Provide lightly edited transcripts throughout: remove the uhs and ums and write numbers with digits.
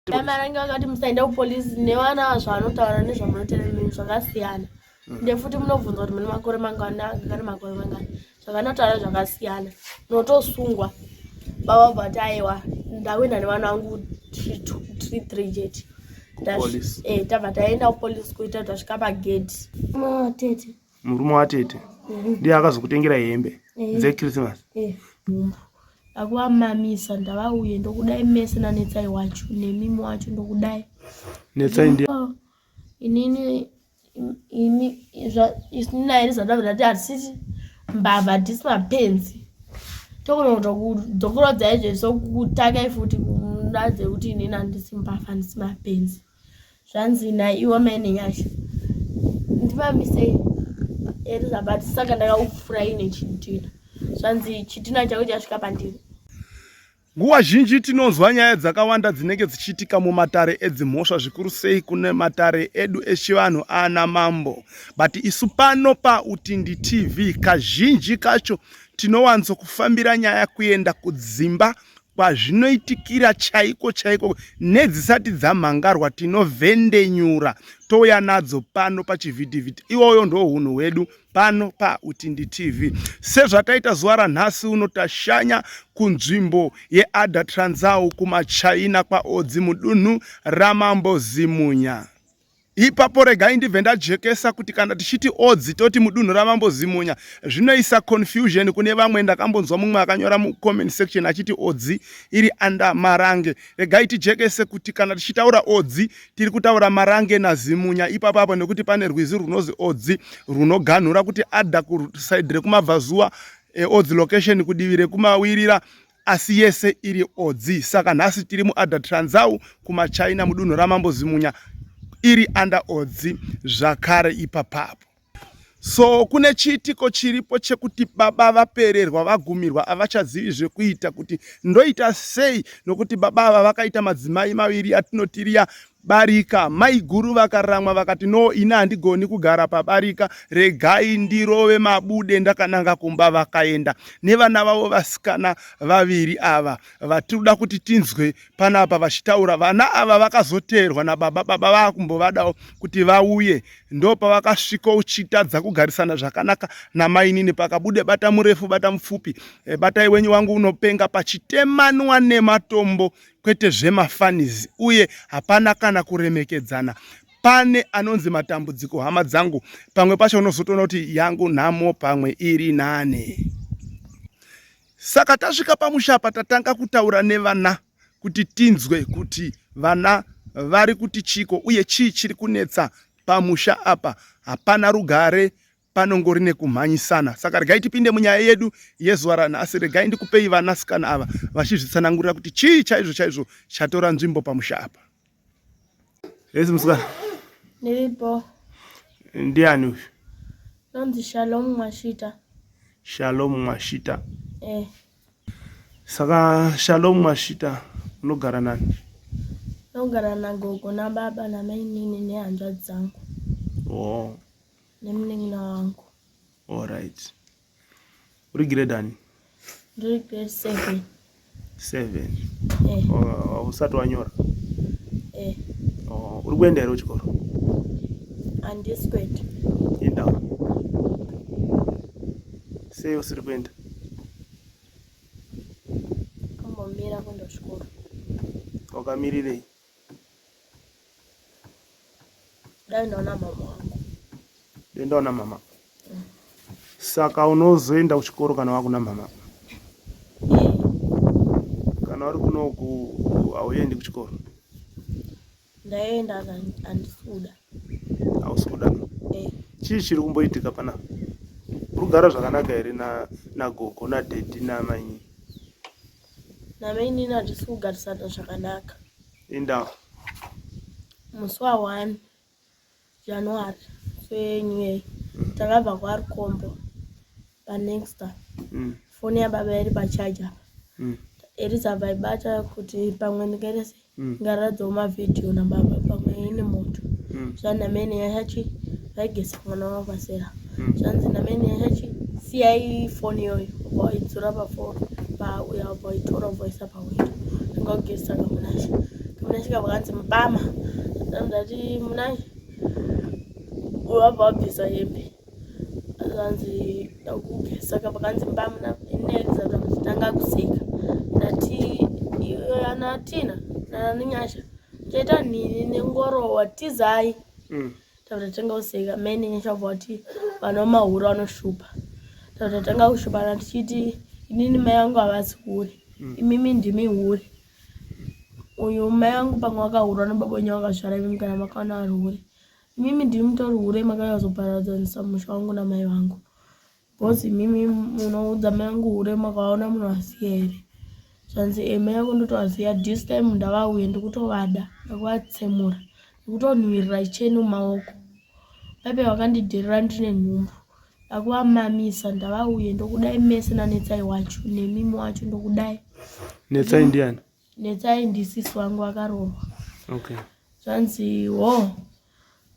Marange vakati musaenda kupolisi nevana zvavanotaura nezvamunotaura mimi zvakasiyana. Ende futi munobvunzwa kuti mune makore mangani angana makore mangani zvavanotaura zvakasiyana munotosungwa. Baba vabva vati aiwa ndakuenda nevana vangu tiri three chete. Kupolice. Eh, tabva taenda kupolisi kuita tasvika pagedhi. Tete. Murume watete ndiye akazokutengera hembe dzechristmas. Nhumbu ndakuvamamisa ndavauye ndokudai mese nanetsai wacho nemimi wacho ndokudai. Netsai ndiye Oh, inini imi naEriza ndabva ndati hatisisi mbavha hatisi mapenzi togona kutokudzokoredzai zvese kutakai futi kuratidze kuti inini handisi mbavha handisi mapenzi. Zvanzi naiwe mai Nenyasha ndimamisei Elizabeth saka ndakakupfurai nechidhina zvanzi chidhina chako chasvika pandiri. Nguva zhinji tinonzwa nyaya dzakawanda dzinenge dzichiitika mumatare edzimhosva zvikuru sei kune matare edu echivanhu ana mambo. But isu pano paUtindi TV kazhinji kacho tinowanzo kufambira nyaya kuenda kudzimba kwazvinoitikira chaiko chaiko nedzisati dzamhangarwa tinovhendenyura touya nadzo pano pachivhitivhiti. Iwoyo ndo hunhu hwedu pano paUtindi TV. Sezvataita zuva ranhasi uno tashanya kunzvimbo yeAda Transau kumaChina kwaOdzi mudunhu raMambo Zimunya. Ipapo regai ndibve ndajekesa kuti kana tichiti Odzi toti mudunhu raMambo Zimunya zvinoisa confusion kune vamwe. Ndakambonzwa mumwe akanyora mucomment section achiti Odzi iri under Marange. Regai tijekese kuti kana tichitaura Odzi tiri kutaura Marange naZimunya ipapo apo, nekuti pane rwizi rwunozi Odzi rwunoganhura kuti Ada kusaidi rekumabvazuva, Odzi location kudivi rekumawirira, asi yese iri Odzi. Saka nhasi tiri muAda Transau kumaChina mudunhu raMambo Zimunya iri under Odzi zvakare ipapapo. So kune chiitiko chiripo chekuti baba vapererwa vagumirwa avachazivi zvekuita kuti ndoita sei nokuti baba ava vakaita madzimai maviri atinotiriya barika. Maiguru vakaramwa vakati no, ini handigoni kugara pabarika, regai ndirove mabude ndakananga kumba. Vakaenda nevana vavo vasikana vaviri ava vatinoda kuti tinzwe panapa vachitaura. Vana ava vakazoteerwa nababa, baba vakumbovadawo kuti vauye, ndopavakasvika uchitadza kugarisana zvakanaka namainini. Pakabude bata murefu bata mupfupi, batai wenyu wangu unopenga, pachitemanwa nematombo kwete zvemafanizi, uye hapana kana kuremekedzana. Pane anonzi matambudziko hama dzangu, pamwe pacho unozotoona kuti yangu nhamo pamwe iri nane. Saka tasvika pamusha apa tatanga kutaura nevana kuti tinzwe kuti vana vari kuti chiko uye chii chiri kunetsa pamusha apa. Hapana rugare, panongori nekumhanyisana. Saka regai tipinde munyaya yedu yezuva ranhasi. Regai ndikupei vanasikana ava vachizvitsanangurira kuti chii chaizvo chaizvo chatora nzvimbo pamusha apa. Hesi musikana. Ndiripo. Ndiani uyu? Nonzi Shalom Mwashita. Shalom Mwashita. Eh. Saka Shalom Mwashita unogara nani? Ndinogara nagogo nababa namainini nehanzvadzi dzangu. Oh. Nemunin'ina wangu. All right. Uri grade ani? Ndiri grade 7. 7. Eh. Oh, usati wanyora? Eh. Oh, uri kuenda here kuchikoro? Handisi kuenda. Indawo. Sei usiri kuenda? Kumbomira kuenda kuchikoro. Wakamirirei? Dai ndaona mama wangu. Dai ndaona mama. Saka unozoenda kuchikoro kana wakuna mama? Kana uri kunoku hauendi kuchikoro? Ndaenda handisi kuda. Hausi kuda? Eh. Chii chiri kumboitika panapa? Uri kugara zvakanaka here nagogo nadhedhi namainini? Namainini hatisi kugarisana zvakanaka. Indawo. Musi wa 1 January so new year takabva kwaRukombo panexta. Foni yababa iri pacharge apa. Elisa vaibata kuti pamwe ndingaita sei ngaradzawo mavhidhiyo nababa pamwe ine moto. Zvanzi namene yachachi vaigesa mwana wavo pasera. Zvanzi namene yachachi siyai foni iyoyo ubva waidzura pafoni pauya ubva waitora ubva waisa pawindo. Tanga kugezesa kamunashe. Kamunashe Tasvika pakanzi mbama. Ndati muna wabva wabvisa hembe. Zvanzi ndakugeza saka pakanzi mbama inelza tanga kuseka. Ndati ana Tina naNyasha chaita nini nengorowa tizai. Tabva tatanga kuseka mai nenyasha vabva vati vana vamahura vanoshupa. Tabva tatanga kushupana tichiti inini mai vangu havasi hure. Imimi ndimi hure. Uyu mai vangu pamwe vakahurwa nababa wenyu vakazvara imimi kana makaona vari hure. Imimi ndimi mutori hure makauya kuzoparadzanisa musha wangu namai vangu. Because imimi munoudza mai vangu hure makaona munovaziva here? Zvanzi eh mai vangu ndotovaziva this time ndavauye ndikutovada ndakuvatsemura ndikutonhuwirira cheni mumaoko. Paipe vakandidherera ndine nhumbu ndakuvamamisa ndavauye ndokudai mese naNetsai wacho nemimi wacho ndokudai. Netsai ndiani? Netsai ndisisi wangu akaroorwa. Okay. Zvanzi ho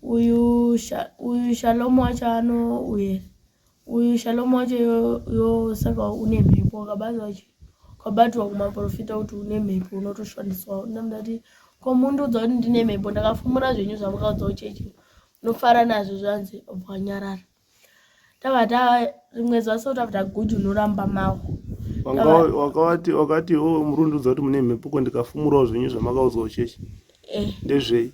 uyu uyu Shalom wacho anouye uyu Shalom wacho yo, yo saka une mhepo wakabatwa chi wakabatwa kumaprofita kuti une mhepo unotoshandiswa ndamudati ko mundiudza kuti ndine mhepo ndakafumura zvenyu zvamakaudza kuchechi unofara nazvo zvanzi obva wanyarara tava ta rimwe zuva so tava tagujunura mumba mavo wakati wakati oh, murundiudza kuti mune mhepo ko ndikafumurawo zvenyu zvamakaudzwa kuchechi eh. ndezvei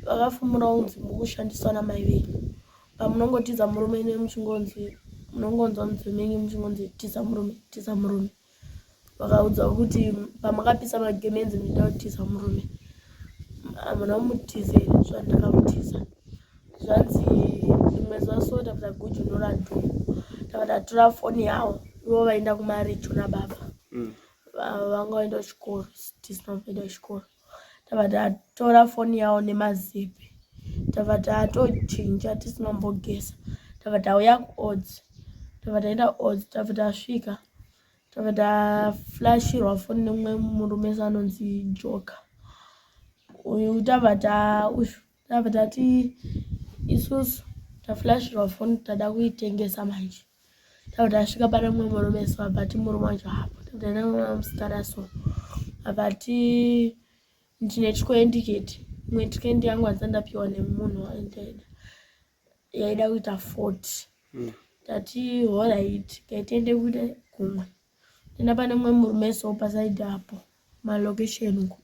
Vakafumura kunzi mukushandiswa namai venyu pamunongotiza murume ine muchingonzi munongonzwa munzeve menyu muchingonzi tiza murume tiza murume vakaudzwa kuti pamakapisa magemenzi muchida kutiza murume hamuna kumutiza here zvandakamutiza zvanzi rimwe zuva so takuta gujunura dhu tava tatora foni yavo ivo vaenda kumaricho nababa vanga vaenda kuchikoro tisina kuenda kuchikoro Tabva tatora foni yawo nemazipi tabva tatochinja tisina kumbogeza tabva tauya kuodds tabva taenda odds tabva tasvika tabva taflashirwa foni nemumwe murume anonzi joka uyu tabva ta uyu tabva tati isusu taflashirwa foni tada kuitengesa manje Tava tasvika pane mumwe murume so abva ati murume wacho hapo tava taenda musikana so abva ati ndine twendi chete imwe twendi yangu handisati ndapiwa nemunhu waindaida yaida kuita 40 tati horait kaitiende kuita kumwe tenda pane mumwe murume so pasaidi apo malocation uko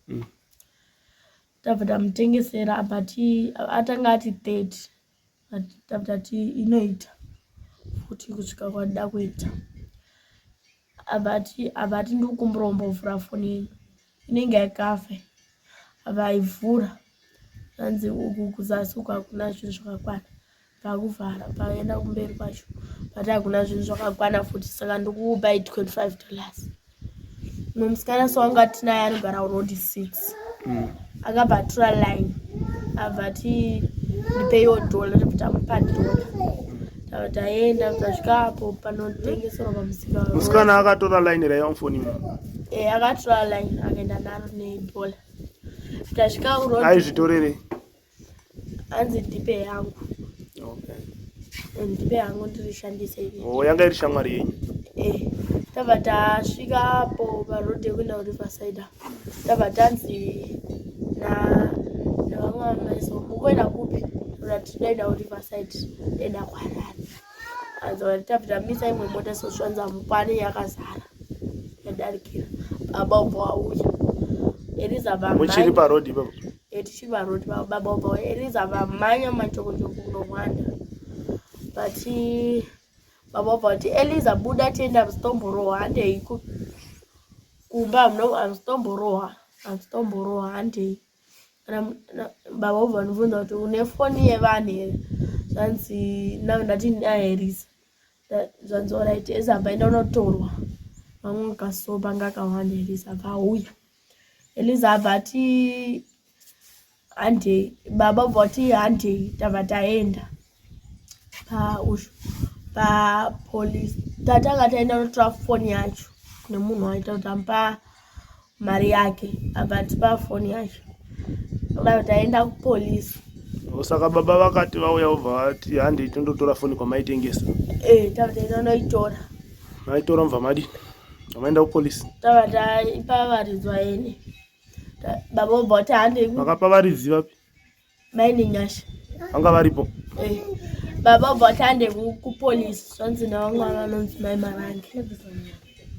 tabva tamutengesera abva ati atanga ati 30 tati inoita futi kusvika kwada kuita abati abati ndikukumbira umbovhura foni yenyu inenge yakafa abva aivhura hanzi uku kuzasi uku hakuna zvinhu zvakakwana pakuvhara paenda kumberi kwacho but hakuna zvinhu zvakakwana futi saka ndikukupai 25 dollars mumwe musikana so wanga tinaye anogara road 6 akabva atora line abva ati ndipeiwo dhola tobva tamupa dhola tabva taenda tasvika apo panotengeserwa pamusika musikana akatora line raiva mufoni imo e akatora line akaenda naro nedhola tasvika kuroad aizvitorerei hanzi ndipe yangu okay. Ndipe yangu ndirishandise ini. Oh, yanga iri shamwari yenyu eh tabva tasvika apo paroad yekuenda kuriverside tabva tanzi na navamwe vamai so mukuenda kupi tati toenda kuriverside toenda kuharare anzi tabva tamisa imwe mota so zvanzi hamukwane yakazara yadarikira baba ubva wauya eliza muchiri paroad ipapo tichiri paroad baba ubva wauya eliza vamhanya machokochoko kunohwanda but baba ubva vati eliza buda tienda musitomborohwa handei kumba hamusitomborohwa hamusitomborohwa handei baba ubva vandibvunza kuti une foni yevanhu here zvanzi ndati naelisa zvanzi orit ezi abva enda unotorwa vamwe kasopa anga akawanda elisa abva auya eliza abva ati handei baba bva vati handei tabva taenda paushu papolice tatanga taenda unotora foni yacho kune munhu waita kuti amupa mari yake abva atipa foni yacho baba taenda kupolice saka baba vakati vauya vobva vati handei tondotora foni kwamaitengesa eh tava taenda unoitora maitora mubva madi maenda kupolice tava taipa varidzi vaene Baba vobva vati handei. Makapa varidzi vapi? Mai Nenyasha. Vanga varipo? Eh. Baba vobva vati handei kupolice zvanzi nevamwe vana vanonzi mai Marange.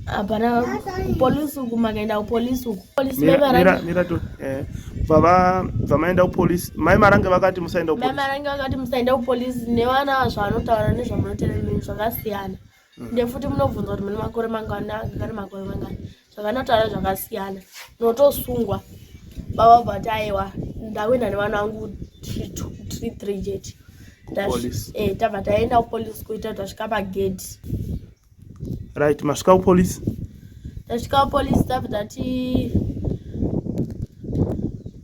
Hapana kupolice uku makaenda kupolice uku. Police mai Marange. Mira to. Eh. Baba vamaenda kupolice. Mai Marange vakati musaenda kupolice. Mai Marange vakati musaenda kupolice nevana zvavanotaura nezvamunotaura zvakasiyana. Ende futi munobvunzwa kuti mune makore mangani angari makore mangani zvakanotaura zvakasiyana unotosungwa baba vati aiwa ndakuenda nevana vangu tiri three chete eh, tabva taenda kupolice kuita tasvika pagedhi right masvika kupolice tasvika kupolice tabva tati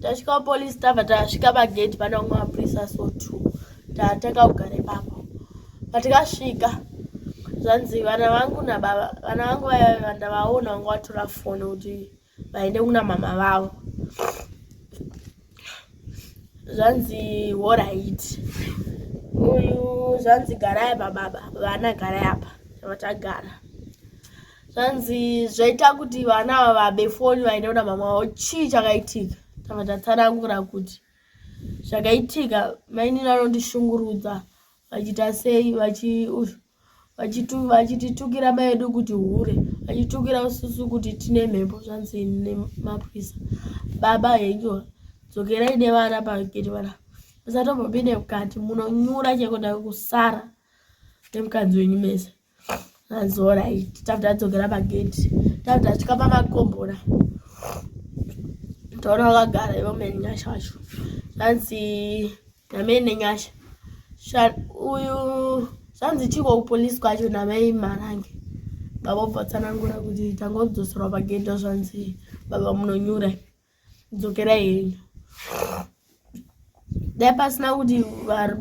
tasvika kupolice tabva tasvika pagedhi pane vamwe mapurisa so two tatanga kugara ipapo Patikasvika zvanzi vana vangu nababa vana vangu vaya ndavaona vanga vatora foni kuti vaende kuna mama vavo zvanzi horait uyu zvanzi garai apa baba vana garai apa vatagara zvanzi zvaita kuti vana ava vabe foni vaende kuna mama vavo chii chakaitika tava tatsanangura kuti Zvakaitika mainini vanondishungurudza vachiita sei vachititukira mai edu kuti hure vachitukira susu kuti tine mhepo zvanzi nemapurisa baba henyu dzokerai nevana pageti vana musatombopinde mukati munonyura chaiko kusara nemukadzi wenyu mese Hanzi alright, tabva tadzokera pagate. Tabva tasvika pamakombora. Taona vakagara ivo mai Nyasha vacho. Zvanzi namai Nenyasha. Uyu zvanzi chiko kupolice kwacho namai Marange. Baba vobva vatsanangura kuti tangodzoserwa pagate zvanzi baba munonyura. Dzokerai henyu. Dai pasina kuti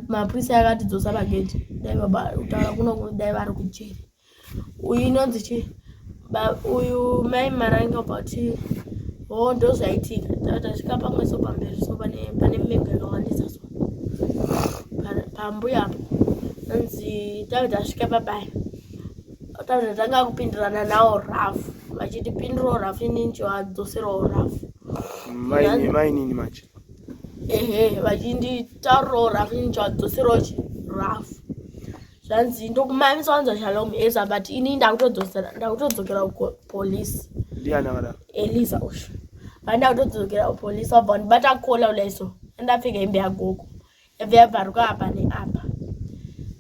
mapurisa akatidzosa pagedhi dai baba kutaura kuno dai vari kujeri. Uyu inonzi chi uyu mai Marange obva kuti ho ndozvaitika tasvika pamwe so pamberi so pane pane mengo yakawandisa so pambuya apo anzi tave tasvika pabaya tave tatanga kupindirana nawo rafu vachitipindirawo rafu ini ndichivadzoserawo rafu mainini manje ehe vachinditaurirawo rafu ini ndichivadzoserawo chi rafu zvanzi ndokumamisa wanzwa shalom eza but ini ndakutodzosera ndakutodzokera kupolice ndiani akadaro eliza usho vandakutodzokera kupolice vabva vandibata kola kudai so andapfeka hembe yagogo yabva yabvaruka apa neapa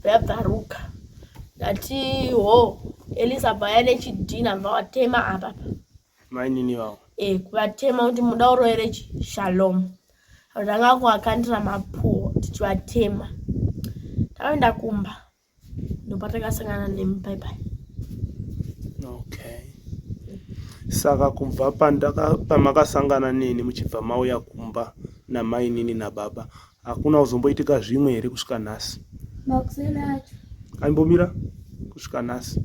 bva yabvaruka ndati ho elisa bva ya nechidhina bva watema apa mainini vavo e kuvatema kuti muda uroyere chi shalom tanga kuwakandira mapuwo tichivatema takaenda kumba ndopatakasangana nemi bye bye okay saka kubva pamakasangana neni muchibva mauya kumba namainini nababa hakuna kuzomboitika zvimwe here kusvika nhasi makuseni acho aimbomira kusvika nhasi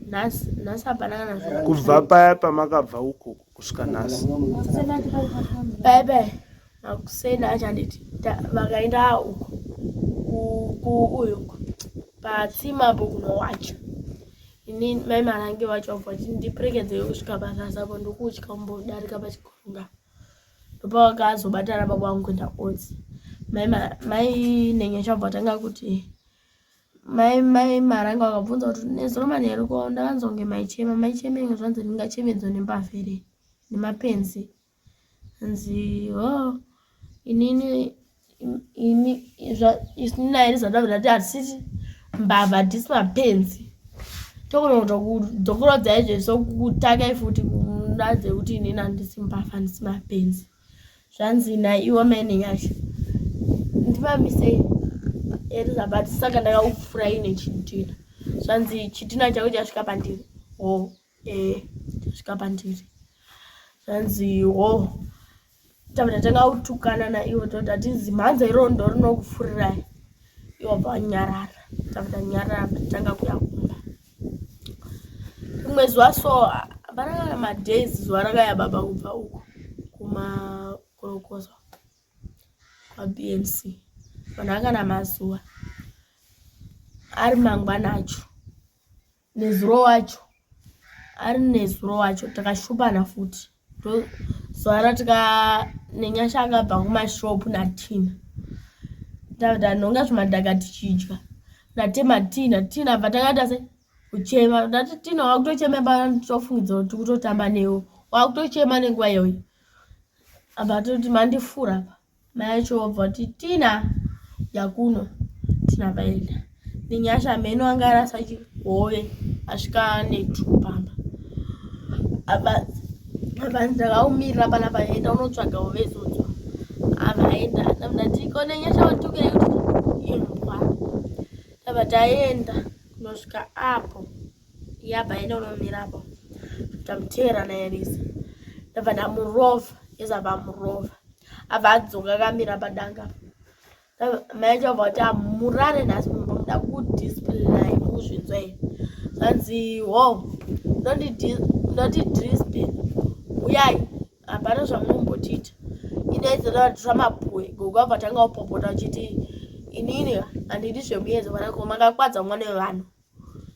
nhasi nhasi hapana kana zvimwe kubva paya pamakabva uko kusvika nhasi bye bye makuseni acho handiti vakaenda uko kuuyu uko patsima apo kunowacha ini mai marange vacho vabva vachiti ndiperekedzei kusvika pasasa apo ndikutya kumbodarika pachigoronga ndopavakazobatana baba vangu kuenda otsi mai nenyasha vabva vatanga kuti mai mai maranga vakabvunza kuti nezuro manheru ko ndakanzwa kunge maichema maichemei zvanzi ndingachemedzwa nembavha here nemapenzi hanzi ho inini imi ini naye zvadabva ndati hatisisi mbavha hatisi mapenzi togona kutokudzokorodza izvezvo kutakai futi kuratidze kuti inini handisi mbavha handisi mapenzi zvanzi naiwe mai nenyasha ndimamisei elizabeth saka ndakakupfurai nechidhina zvanzi chidhina chako chasvika pandiri ho eh chasvika pandiri zvanzi ho tabva tatanga kutukana naivo toti hatizi mhanza iroro ndorinokupfurirai ivo bva vanyarara tabva tanyarara tatanga kuya kumba rimwe zuva so hapana kana madays zuva rakaya baba kubva uko kumakorokoza kwabnc vanhu akana mazuva ari mangwana acho nezuro wacho ari nezuro wacho takashupana futi Zuva ratika nenyasha akabva kumashopu naTina. Tanhonga zvimadhaka tichidya. Natema Tina, Tina bva takaita se kuchema. Ndati Tina wakutochema patofungidzira kuti kutotamba newe. Wakutochema nenguva iyoyo. Apa toti mandifura apa. Mai acho vobva vati Tina yakuno Tina vaenda nenyasha mheno anga arasa chihove asvika netu pamba apa apa ndakaumirira panapa enda unotsvaga hove idzodzo apa aenda ndati ko nenyasha watukirei kuti imbwa tava taenda kunosvika apo yabva aenda unomira apo tamuteera naElisa ndabva ndamurova yezabva amurova abva adzoka akamira padanga mai acho abva kuti amurare nhasi mumba muda kudisciplinai mukuzvinzwa here zvanzi ho ndoti discipline uyai hapana zvamunombotiita inaizodatura mapuwe gogo abva tanga kupopota achiti inini handidi zvemuyedzo vanako makakwadza mwana wevanhu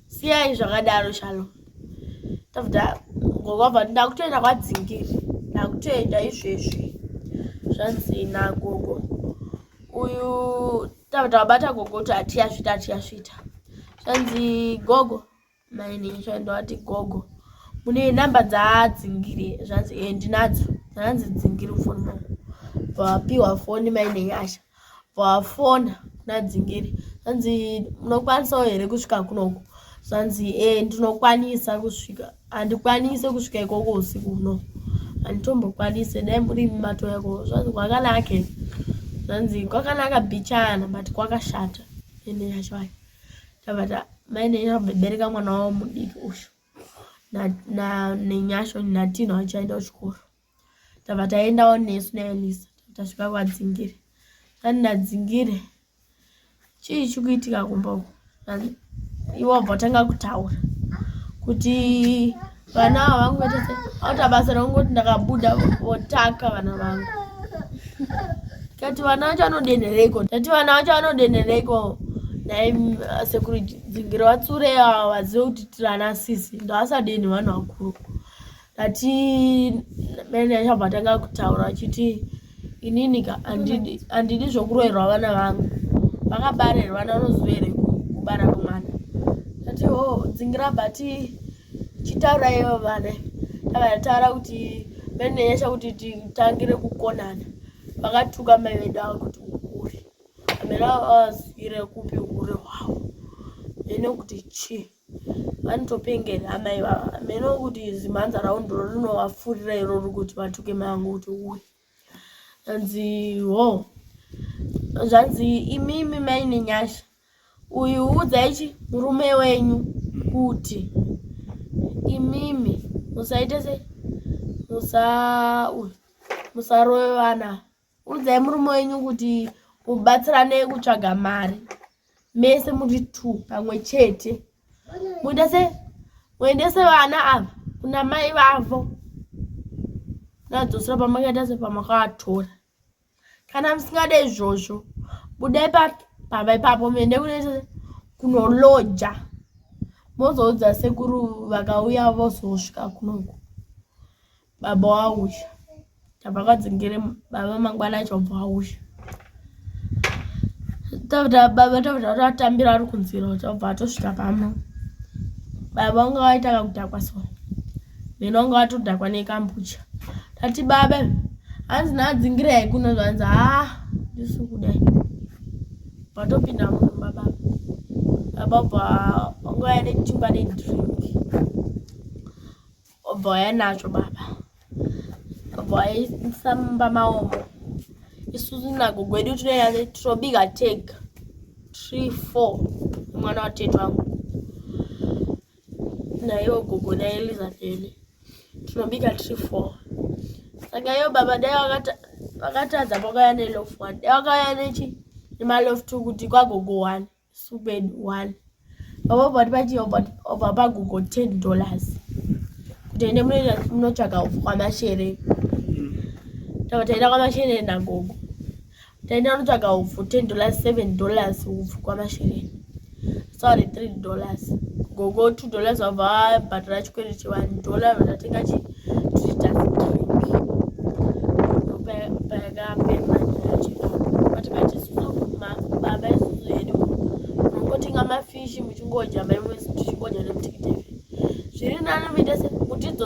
siyai zvakadaro shalo tafuta gogo ndakutoenda kwadzingiri ndakutoenda izvezvi zvanzi nagogo uyu tafuta wabata gogo kuti atiyasvita atiyasvita zvanzi gogo mainini zvaindovati gogo mune namba dzadzingiri zvanzi e ndinadzo zvanzi dzingiri foni mangu vapiwa foni maine nyasha vafona kuna Dzingiri zvanzi munokwanisawo here kusvika kunoku zvanzi e ndinokwanisa kusvika handikwanise kusvika ikoko usiku uno handitombokwanise dai muri matouya ko zvanzi kwakanaka zvanzi kwakanaka bichana but kwakashata ene yacho ayo tabata maine yabereka mwana wavo mudiki uyu nenyasho natino achaenda kuchikoro tabva taendawo nesu naelisa tasvika kwadzingire tani nadzingire chii chikuitika kumba uku iwo wabva watanga kutaura kuti vana ava vangu auta basa rakungoti ndakabuda votaka vana vangu tikati vana vacho vanodenhereiko tati vana vacho vanodenhereiko nhai sekuru dzingire vatsure ava vazive kuti tiri ana sisi ndavasadenhe vanhu vakuru Ndati mene achabva atanga kutaura achiti inini ka handidi zvokuroerwa vana vangu vakabara here vana vanoziva here kubara kwemwana ndati ho oh, dzingira but chitaura ivo vana tava taura kuti mene nenyasha kuti titangire kukonana vakatuka mai vedu ava kuti ukure amene avazwire kupi ukure hwavo ene kuti chii vanotopengera amai vava hameno kuti zimhanza ravo ndiro rinovafurira iroro kuti vatuke mai vangu kuti uye anzi ho zvanzi imimi mai nenyasha uyu udzai chi murume wenyu kuti imimi musaite se musa uyu musarove vana udzai murume wenyu kuti mubatsirane kutsvaga mari mese muri two pamwe chete muite se muendese vana ava kuna mai vavo nadzosera pamakaita sepamakavatora kana musingade izvozvo budai pamba ipapo muende kunoita kunoloja mozoudza sekuru vakauya vozosvika kunoku baba wauya tabva kwadzingire baba mangwana acho bva auya takuta baba takuta tatambira ari kunzira tabva atosvika pano baba vanga vaita kakudhakwa so mheno vanga vatodhakwa nekambucha tati baba hanzi nadzingirai kuno zvanzi haa ndisi kudai vatopinda mumba baba baba bva vanga vaya nechingwa nedrink Obva wauya nazvo baba. Obva waisa mumba maomo. Isusu nagogo wedu tinoenda tinobika tega. 3 4 mwana watete wangu. Naiwo gogo naElizabeth. Tinobika 3 4. Saka iyo baba dai vakatadza vakauya neloaf 1. Dai vakauya nechi nemaloaf 2 kuti kwagogo 1. Stupid one. Baba vati pachi obva pagogo $10 kuti ende munotsvaga upfu kwamashere. Tava taenda kwamashere nagogo. Taenda kunotsvaga upfu $10 $7 upfu kwamashere. Sorry $3. Gogo $2 vabva vabhadhara chikwereti $1 vatatenga chi 3 drink.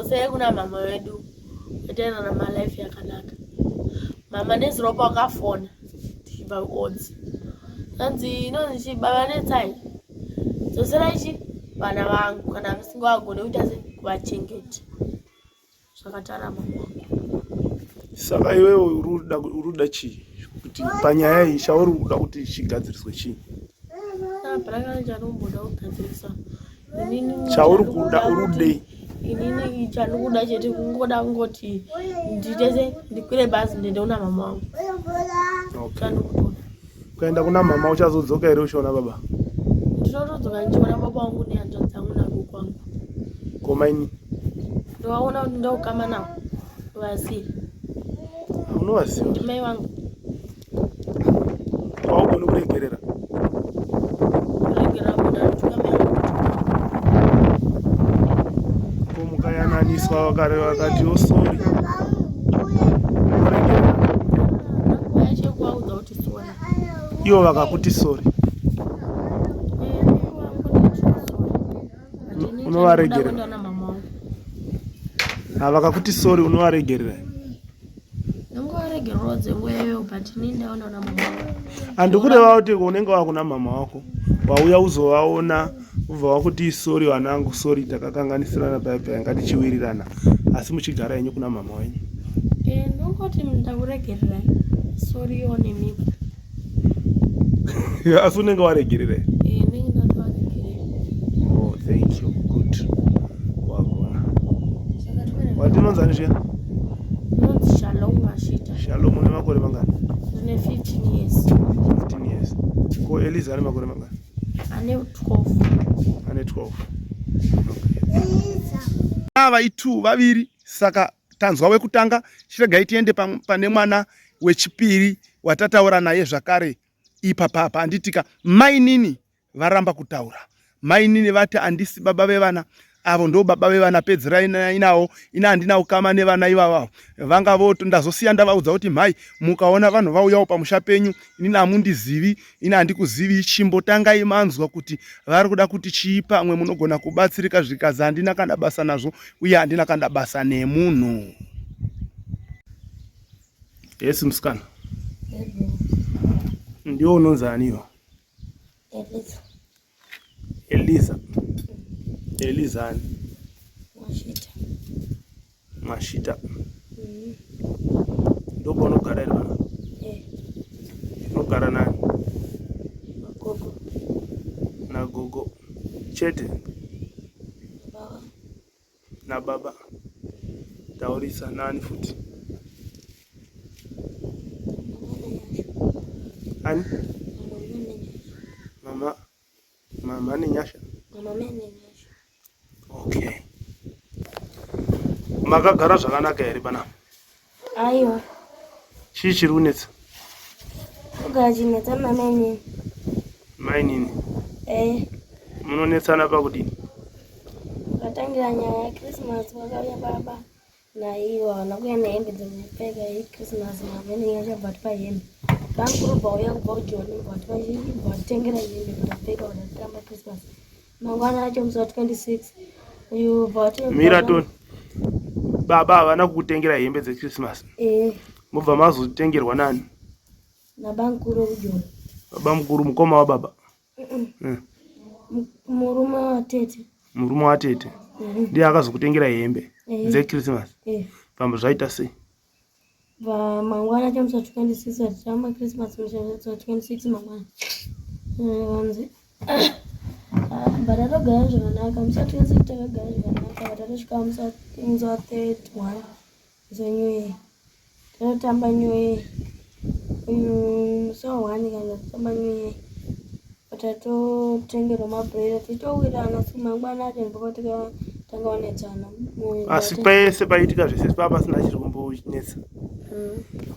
Dzosei kuna mama vedu vatairarama life yakanaka. Mama nezuro pakafona tichibva kuodzi hanzi inonzi chii baba netsai dzoserai chi vana vangu kana musingavagone kuita se kuvachengeta zvakatara mama wangu. Saka iwewe uri kuda chii kuti panyaya iyi chauri kuda kuti chigadziriswe chii? Hapana kana chanomboda kugadzirisa. Chauri kuda uri kudei? Inini chandikuda chete kungoda kungoti nditese ndikwire bhazi ndiende kuna mama wangu. Okay. Chandikutoda. Ukaenda kuna mama uchazodzoka here uchiona baba? Ndinotodzoka ndichiona baba wangu nehanzvadzi dzangu nagogo wangu. Ko maini? Ndovaona kuti ndokama navo. Ndovaziva. Unovaziva? Mai vangu. Haugoni kuregerera. Kuregerera munhu anotuka mai vangu. Ko mukayananiswa vakare vakati oh sorry. Unoregerera. Nguva yacho yekuvaudza kuti sorry. Ivo vakakuti sorry. Unovaregerera. Ha vakakuti sorry unovaregerera. Ndingovaregererawo dzenguva iyoyo but ini ndaona kuna mama wangu. Handikureva kuti unenge wakuna mama wako wauya uzovaona ubva wakuti sorry vanangu sorry takakanganisirana paya paya ngatichiwirirana asi muchigara henyu kuna mama wenyu. Eh, ndongoti ndakuregererai sorry yo nemi. Asi unenge waregerera here? Eh, ndinenge ndatovaregerera. Oh, thank you. Good. Wagona. Wati unonzi ani zviya? Unonzi Shalom Mashita. Shalom une makore mangani? Ndine 15 years. 15 years. Ko Eliza ane makore mangani? Ane 12. Ane 12. Okay. Ava itu vaviri saka tanzwa wekutanga chiregai tiende pane mwana wechipiri watataura naye zvakare ipapapa anditika mainini varamba kutaura mainini vati andisi baba vevana avo ndo baba vevana pedzerai nawo ini handina ukama nevana ivavavo vanga voto ndazosiya ndavaudza kuti mhai mukaona vanhu vauyawo pamusha penyu inini hamundizivi ini handikuzivi chimbotangai manzwa kuti vari kuda kuti chii pamwe munogona kubatsirika zvikazi handina kana basa nazvo uye handina kana basa nemunhu yes musikana ndiwo unonzi aniwo Eliza. Eliza. Eliza ani? Mwashita. Mwashita. Mm. Ndipo unogara here bana? Eh. Unogara nani? Nagogo. Nagogo. Chete? Baba. Nababa. Taurisa nani futi? Ani? Mama. Mama Nenyasha. Mama Nenyasha. Okay. Makagara zvakanaka here panapa? Aiwa. Chii chiri kunetsa? Kugara chinetsa mama inini. Mainini. Eh. Munonetsana pakudini? Vakatangira nyaya yeChristmas vakauya baba naivo havana kuuya nehembe dzekupfeka yechristmas mama inenge achabva atipa hembe. Bamukuru bvauya kubva kujoni bva vatitengera hembe vakapfeka vakatamba Christmas. Mangwana acho musi wa 26 uyu bva vati Mira Tony. Baba havana kukutengera hembe dzechristmas. Eh. Mobva mazotengerwa nani? Nabamukuru wekujoni. Babamukuru mukoma wababa. Murume watete. Murume watete. Ndiye akazokutengera hembe Eh. dzechristmas. Eh. Pamba zvaita sei? Va mangwana acho musi wa 26 vatitamba Christmas musi wa 26 mangwana. Eh, vanzi ah, but tatogara zvakanaka musi wa 26 takagara zvakanaka vatatosvika musi wa 31 musi wa new year Tinotamba new year. Musi wa 1 kana kutamba new year. Tatotengerwa mabhurera titowirirana asi mangwana acho ndipo patikatanga kunetsana. Asi pese paiitika zvese pava pasina chiri kumbonetsa.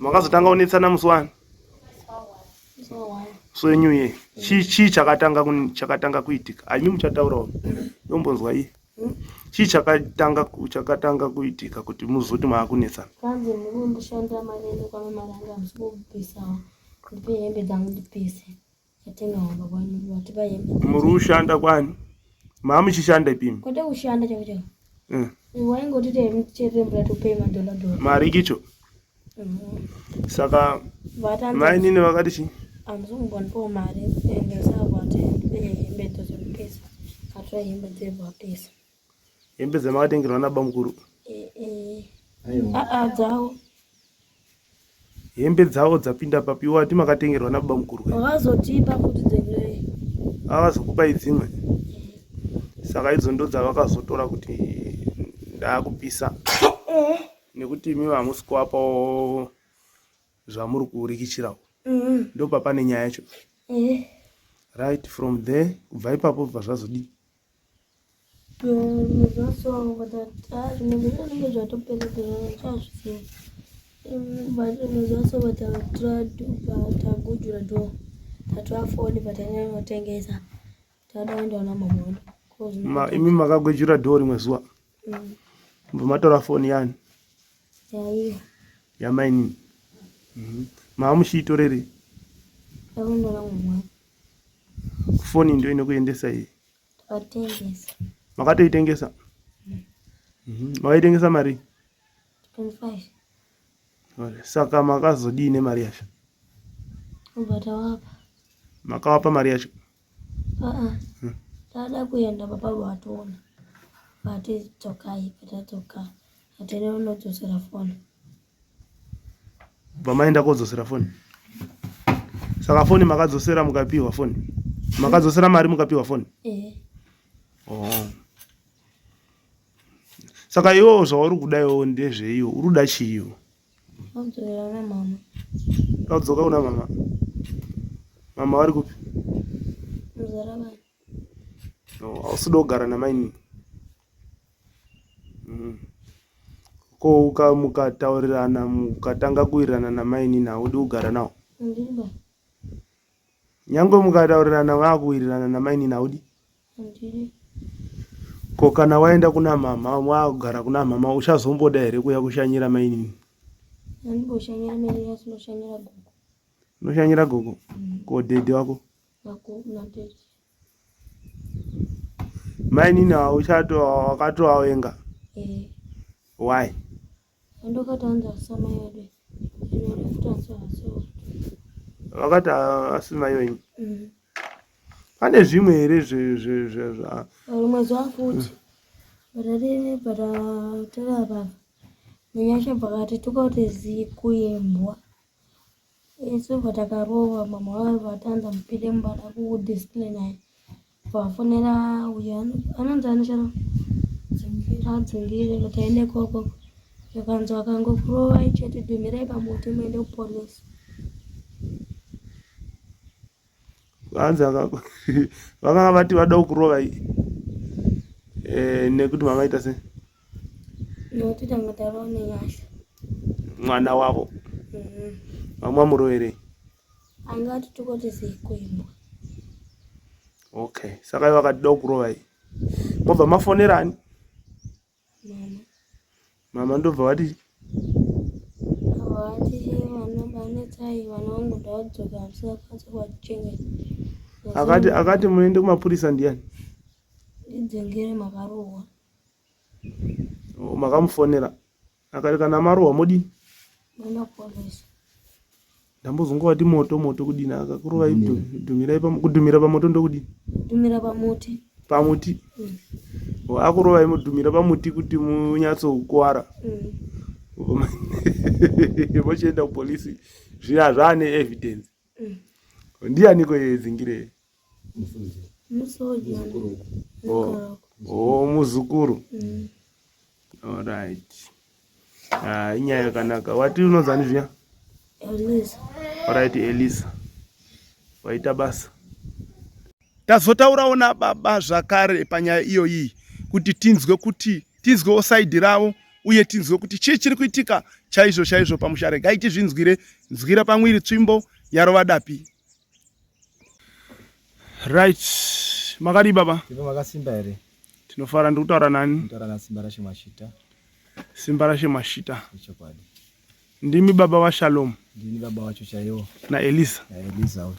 Makazotanga kunetsana musi wani? Musi wenew year. Chii chii chakatanga chakatanga kuitika? Imi muchataurawo. Ndombonzwa iye. Chii chakatanga chakatanga kuitika kuti muzoti maakunetsana? Kwanzi muri kundishandira mari yenyu kwame maranga hamusi kubvisawo ndipe hembe dzangu ndipise ndatenga homba kwanu vatipa hembe Muri kushanda kwani? Maamuchishanda ipimi? kwete kushanda chaiko chaiko. Waingoti tichere mvura topei madhola dhola. Mari kicho. Saka mainini vakati chii? Handisi kumbondipawo mari ende saka vati hembe dzozopesa. Atora hembe dzebva pesa. Hembe dzamakatengerwa nabamukuru? Eh eh. Ah dzavo. Hembe dzavo dzapinda papi wati makatengerwa nabamukuru? Vakazotipa futi dzimwe. Vakazokupai dzimwe? Saka idzo ndo dzavakazotora kuti ndakupisa. Nekuti imi hamusi kuvapawo zvamuri kurikichirawo. Ndopapane nyaya yacho. Right from there kubva ipapo bva zvazodii? Imi makagwejura dhoo rimwe zuva mubva matora foni yani yamainini mava muchiitorerei? Foni ndo inokuendesa iyi. Takatengesa. Makatoitengesa? Makaitengesa mari? 25. Saka makazodii nemari yacho? Ubva tawapa. Makawapa mari yacho? Aa. Tada kuenda baba vatoona. Vati dzokai, patadzoka. Atene unodzosera foni. Bva maenda kodzosera foni. Saka foni makadzosera mukapiwa foni. Makadzosera mari mukapiwa foni? Eh. Oh. Saka iwewo zvauri kuda iwewo ndezveiwo, uri kuda chiiwo? Ndadzokera kuna mama. Ndadzoka kuna mama. Mama vari kupi? Muzarabani. Oh, hausi kuda kugara namainini? Ko uka mukataurirana mukatanga kuwirirana namainini haudi kugara nawo? Handidi. Nyangwe mukataurirana vakuwirirana namainini haudi? Handidi. Ko kana waenda kuna mama wakugara kuna mama uchazomboda here kuuya kushanyira mainini? Handimboshanyira mainini asi ndoshanyira gogo. Unoshanyira gogo? Ko dhedhi wako? Natete. Mainini hauchato wakatovavenga? Eh. Why? Ndokati hanzi asi mai vedu. Ine futi asi asi. Vakati asi mai venyu. Pane zvimwe here zve zve zve zva Rimwe zuva futi. Patadini patatora apa. Nenyasha pakati tukati zikuyembwa. Isu patakarova mama vayo vatanza mupinde mubada kudiscipline vafonera uyo anonzi anoshanda adzingire kuti aende koko zvakanzi vakangokurovai chete dhumirai pamuti muende kupolisi. Hanzi vakanga vati vada kukurovai nekuti mamaita sei? Nekuti tanga tarova nenyasha. Mwana wavo. Vamwamuroverei? Angati tukoti zikuimbwa. Okay, saka ivo vakati da kukurovai. Mobva mafonera ani? Mama. Mama ndobva vati Vati vana vanetsai vana vangu ndavadzoka musingakwanisi kuvachengeta. Akati akati muende kumapurisa ndiani? Ndidzengere makarohwa. Oh, makamufonera. Akati kana marohwa modini? Moenda kupolisi. Ndambozonga wati moto moto kudini akakurovai dhumirai kudhumira pamoto ndokudini? Kudhumira pamuti. Pamuti? Oh, akurovai mudhumira pamuti kuti munyatsokuwara. Mochienda kupolisi zviya zvaane evidence. Ndianiko yedzingire? Musoja. Oh, oh muzukuru. All right. Ah, inyaya yakanaka. Wati unonzani zviya? Elisa. All right, Elisa. Waita basa. Tazotaurawo nababa zvakare panyaya iyoyi kuti tinzwe kuti tinzwewo saidhi ravo uye tinzwe kuti chii chiri kuitika chaizvo chaizvo pamusha. Regai tizvinzwire nzwira pamwiri tsvimbo yarova dapi. Right. Makadii baba? Ndipo makasimba here? Tinofara. Ndiri kutaura nani? Ndikutaura na Simba Rashe Mashita. Simba Rashe Mashita. Ichokwadi. Ndimi baba vaShalom. Ndini baba wacho chaiwo. Na Elisa. Na Elisa uyo.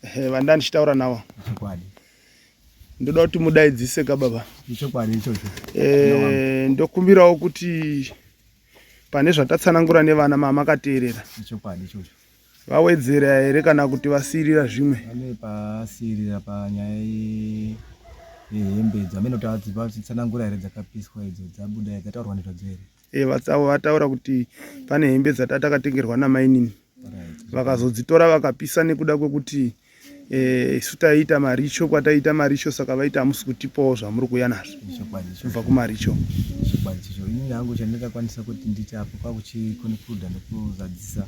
Ehe, vanda ndichitaura navo. Ichokwadi. Ndoda kuti mudaidzise ka baba. Ichokwadi ichocho. Eh, ndokumbirawo kuti pane zvatatsanangura nevana mamakateerera. Ichokwadi ichocho. Vawedzera here kana kuti vasiirira zvimwe? Vane pasiirira panyaya yehembe idzo amene kuti vachitsanangura here dzakapiswa idzo dzabuda dzataurwa nezvadzo here? Eh, vataura kuti pane hembe dzatakatengerwa namainini vakazodzitora vakapisa nekuda kwekuti eh, isu taiita maricho kwataiita maricho saka vaiti hamusi kutipawo zvamuri kuuya nazvo kubva kumaricho. Chokwadi ichocho. Inini hangu chandingakwanisa kuti nditi apo kwakuchiconcluda nekuzadzisa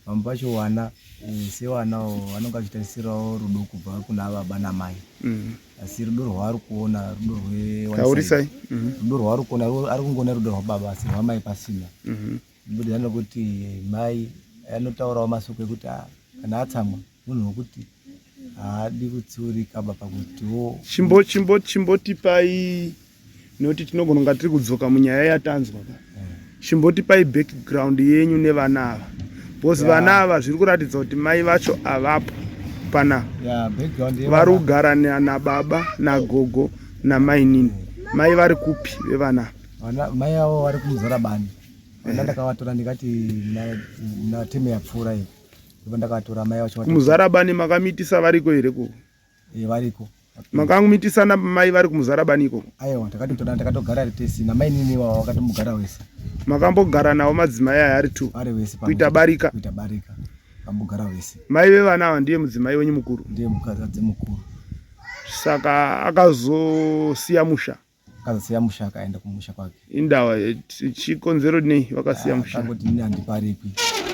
Pamwe pacho vana eh, sevanawo vanonga vachitarisirawo rudo kubva kuna baba namai mm. asi rudo rwaari kuona rudo rwetaurisai mm. rudo rwaari kuona ari kungoona rudo rwababa asi rwamai pasina mm-hmm. kubudikidza nekuti mai anotaurawo masoko ekuti ah, kana atsamwa munhu wekuti haadi kutsiurika ba pakutiwo chimbo chimbo chimbotipai nekuti tinogona kunga tiri kudzoka munyaya yatanzwa ka eh. chimbotipai background yenyu nevana ava because vana ava zviri kuratidza kuti mai vacho avapo pana vari kugara nababa nagogo namainini mai vari kupi vevana mai avo vari kumuzarabani vana eh. ndakavatora ndikati muna teme yapfuura iyi ndakatora mai vacho kumuzarabani makamitisa variko here ko eh, variko Makangomitisa namai vari kumuzarabani ikoko? Aiwa, takatotora takatogara tese namainini iwawa vakatombogara wese. Makambogara nawo madzimai aya ari two? Ari wese. Kuita barika? Kuita barika. Kambogara wese. Mai vevana ava ndiye mudzimai wenyu mukuru? Ndiye mukadzi mukuru. Saka akazosiya musha? Akazosiya musha akaenda kumusha kwake. Indawa eh, chikonzero nei vakasiya ah, musha? Akangoti ini handiparikwi.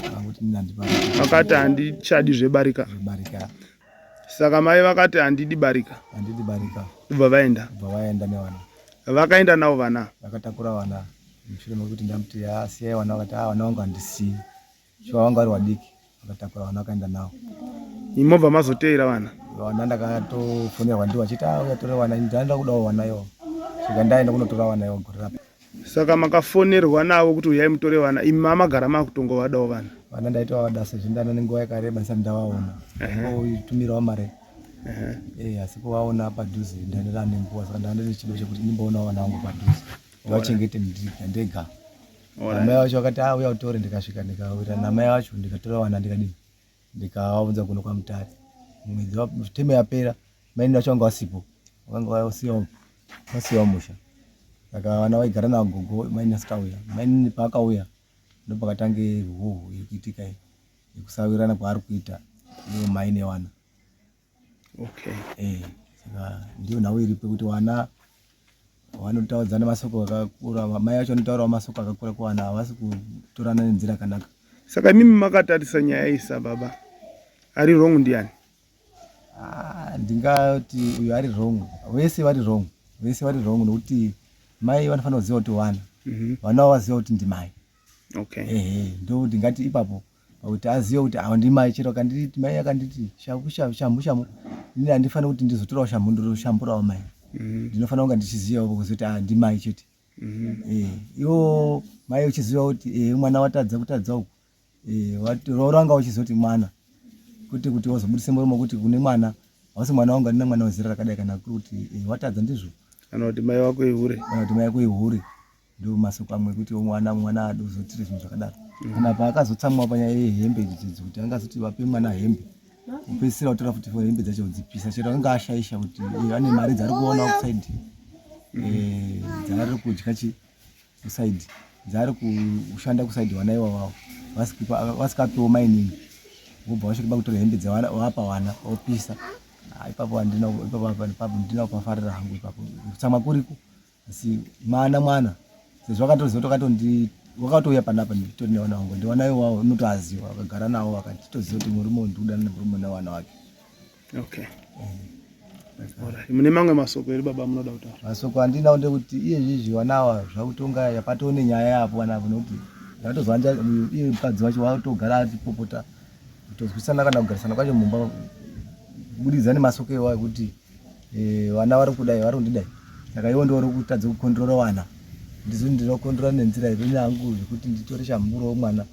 Akangoti ini handiparikwi. Akati handichadi zvebarika. Zvebarika. Saka mai vakati handidi barika. Handidi barika. Kubva vaenda. Kubva vaenda nevana. Vakaenda navo vana. Vakatakura vana. Mushure mekuti ndamuti ah, siyai vana vakati ah, vana vangu handisiyi. Shuwa vanga vari vadiki vakatakura vana vakaenda navo. Mobva mazoteera vana? Vana ndakatofonerwa ndivo vachiti ah uya tore vana ndaenda kudawo vana ivo. Svika ndaenda kunotora vana ivo gore rapa. Saka makafonerwa navo kuti uyai mutore vana imi mamagara makutongovadawo vana? Vana ndaitovada sezvo ndana nenguva yakareba ndisati ndavaona. Otumirawo mari. Eh asi kuvaona padhuze ndanga nenguva saka ndanga ndine chido chekuti ndimboonawo vana vangu padhuze. Ndivachengete ndega. Amai vacho vakati ah uya utore ndikasvika ndikawira namai vacho ndikatora vana ndikadini ndikavaunza kuno kwaMutare. Mwedzi teme yapera mai vacho vanga vasipo vanga vasiya vasiya musha. Saka vana vaigara nagogo mai asati auya. Mai paakauya ndopakatange huhu iri kuitika iyi yekusawirirana kwaari kuita ivo mai nevana. Okay. Eh, saka ndiyo nhau iripo yekuti vana vanotaudzana masoko akakura, mai vacho vanotaurawo masoko akakura kuvana, havasi kutorana nenzira yakanaka. Saka imimi makatarisa nyaya iyi sababa, ari wrong ndiani? Ah, ndingati uyo ari wrong, vese vari wrong, vese vari wrong nokuti mai vanofanira kuziva kuti vana mhm. vana mm -hmm. vaziva kuti ndimai. Okay. Ehe, ndo ndingati ipapo pakuti azive kuti awa ndimai chero akanditi mai akanditi shamhu shamhu ini handifaniri kuti ndizotorawo shamhu ndotoshamburawo mai mm. ndinofanira kunga ndichizivawo kuziva kuti ah, ndimai chete mm. eh, iwo mai uchiziva kuti eh, mwana watadza kutadza uku eh, rooranga uchiziva kuti mwana kuti kuti wazobudise muromo kuti kune mwana hausi mwana wangu andina mwana wezera rakadai kana kuri kuti watadza ndizvo kana kuti mai wako ihure kana kuti mai wako ihure ndo masoko amwe ekuti mwana mwana adi kuzotira zvinhu zvakadaro mm. kana paakazotsamwa panyaya yehembe idzi kuti angazoti vape mwana hembe kupedzisira kutora futi hembe dzacho kudzipisa chero anga ashaisha kuti eh, ane mari dzaari kuona kusaidi mm. eh, dzaari kudya chi kusaidi dzaari kushanda kusaidi vana iwawavo vasikapiwo mainini vobva vasvika pakutora hembe dzavapa vana vopisa ah, ipapo handina ipapo ndina kupafarira hangu ipapo kutsamwa kuriko asi mwana mwana sezvo akatoziva kuti akatondi wakatouya panapa nditori nevana vangu ndiwana iwawo unotoaziva akagara nawo akatitoziva kuti murume uyu ndikudana nemurume nevana wake okay eh. mune mamwe masoko here baba munoda kutaura masoko andinawo ndekuti iye zvizvi vana awa zvakutonga yapatoo nenyaya yapo vana avo nekuti ndakatozwa iye mukadzi wacho watogara achipopota kutozwisana kana kugarisana kwacho mumba kubudikidza nemasoko iwayo ekuti Eh, vana vari kudai vari kundidai saka iwo ndiwo uri kutadza kukondrora vana ndizo ndinokondrora nenzira iri nyangu zvekuti nditore shamuro mwana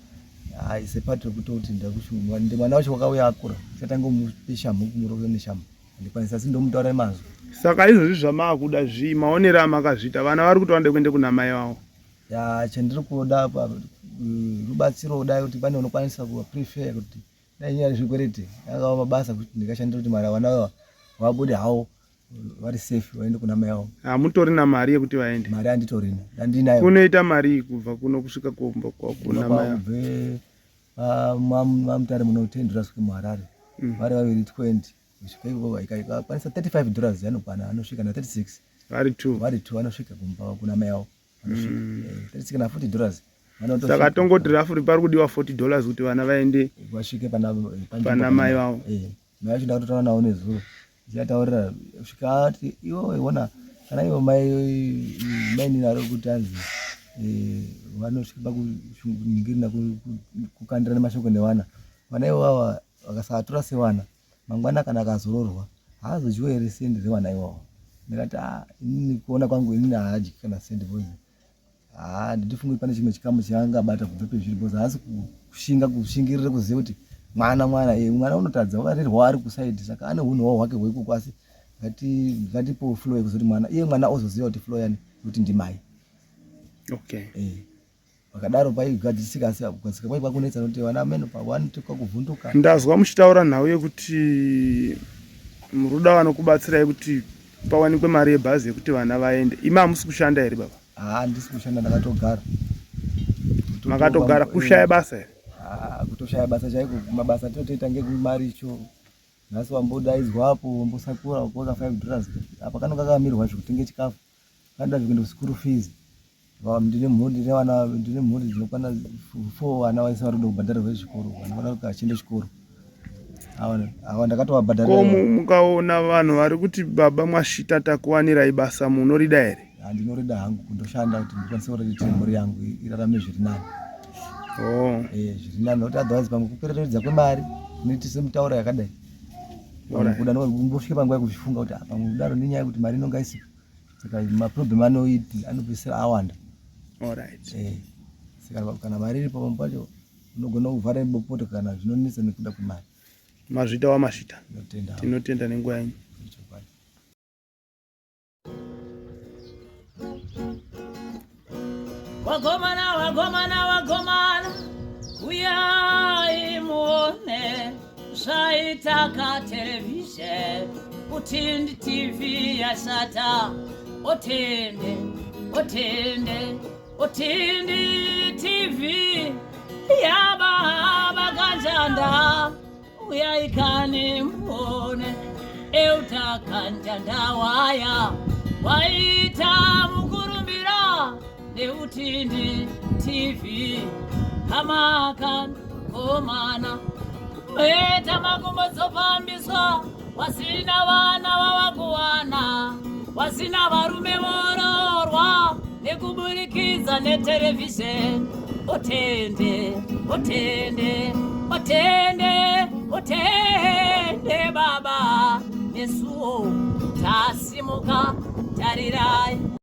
hayi sepati rekutoti ndakushunga mwana wacho wakauya akura chatanga mupe shamhu kumurove neshamhu handikwanisa asi ndomutaura mazwi. Saka izvozvi zvamaakuda zvii maonero amakazviita vana vari kuti vanoda kuenda kuna mai vavo? Ya chandiri kuda apa rubatsiro dai kuti pane unokwanisa kuva prefer kuti dai nyaya zvikwereti yakava mabasa kuti ndikashandira kuti mari vana vava vabude hawo vari safe vaende kuna mai vavo. Hamutorina mari yekuti vaende? Mari handitorina, ndandinayo. Kunoita mari kubva kuno kusvika kumba kuna mai vavo? Mamutare muno 10 dollars muHarare vari vaviri 20 kusvika ikoko ikakwanisa 35 dollars anokwana anosvika na 36 vari two vari two anosvika kumba kuna mai avo anosvika 36 kana 40 dollars saka tongoti rafuri pari kudiwa 40 dollars kuti vana vaende vasvike pana pana mai vavo mai vacho ndakatotaura navo nezuro ndichataurira svika ati iwo iona kana ivo mai mainini ari kuti anzi vanosvika pakuningirina kukandirana mashoko nevana vana ivo vava vakasatora sevana mangwana kana akazororwa haazodyiwo here sendi revana iwawo ndikati ah, inini kuona kwangu inini haadyi kana sendi because haa nditifunge pane chimwe chikamu chaangabata kubva pezviri because haasi kushinga kushingirira kuziva kuti mwana mwana e mwana unotadza wakarerwa ari kusaidi saka ane hunhu hwao hwake hwekuko asi ngatipo flow yekuzoti mwana iye mwana ozoziva kuti flow yani kuti ndimai okay eh Vakadaro paigadzirisika asi kugadzirika kwai kwakunetsa nokuti vana ameno pavanotoka kuvhunduka. Ndazwa muchitaura nhau yekuti muruda vanokubatsirai kuti pawanikwe mari yebhazi yekuti vana vaende. Imi hamusi kushanda here baba? Haa handisi kushanda ndakatogara. Makatogara kushaya basa here? Haa kutoshaya basa chaiko mabasa atinotoita ngekumaricho. Nhasi wambodaidzwa apo wambosakura wakuwaka 5 dollars apa kanonga kakamirwa zvekutenge chikafu. Vanoda zvekuenda kuschool fees. Ndine mhuri ndine vana ndine mhuri dzinokwana four vana vese vari kuda kubhadharirwa zvikoro vana vana vachienda chikoro. Ava ava ndakatovabhadharira. Ko mukaona vanhu vari kuti baba mwashita takuwanirai basa munorida here? Ndinorida hangu kundoshanda kuti ndikwanise kuriritira mhuri yangu irarame zviri nani. Oh. Eh, zviri nani nokuti otherwise pamwe kupereredza kwemari kunoitisa mitauro yakadai. Pamwe kuda ndombosvika panguva yekuzvifunga kuti ah, pamwe kudaro nenyaya yekuti mari inonga isipo. Saka maproblem anoiti anopedzisira awanda. Alright. Eh. Saka kana mari iripo pamwe pacho unogona kuvhara bopoto kana zvinonetsa nekuda kwemari. Mazvita wamazvita. Tinotenda. Tinotenda nenguva yenyu. Wagomana, wagomana, wagomana, uyai muone zvaita katerevhizheni utindi tv yashata otende otende otindi tv yababa kanjanda Uyai kani muone Euta kanjanda waya waita mukurumbira neutindi TV hamakan komana meta makumbo dzofambiswa wasina vana vavakuwana wasina varume vororwa nekuburikidza neterevhizheni otende otende otende otende baba nesuwo tasimuka tarirai.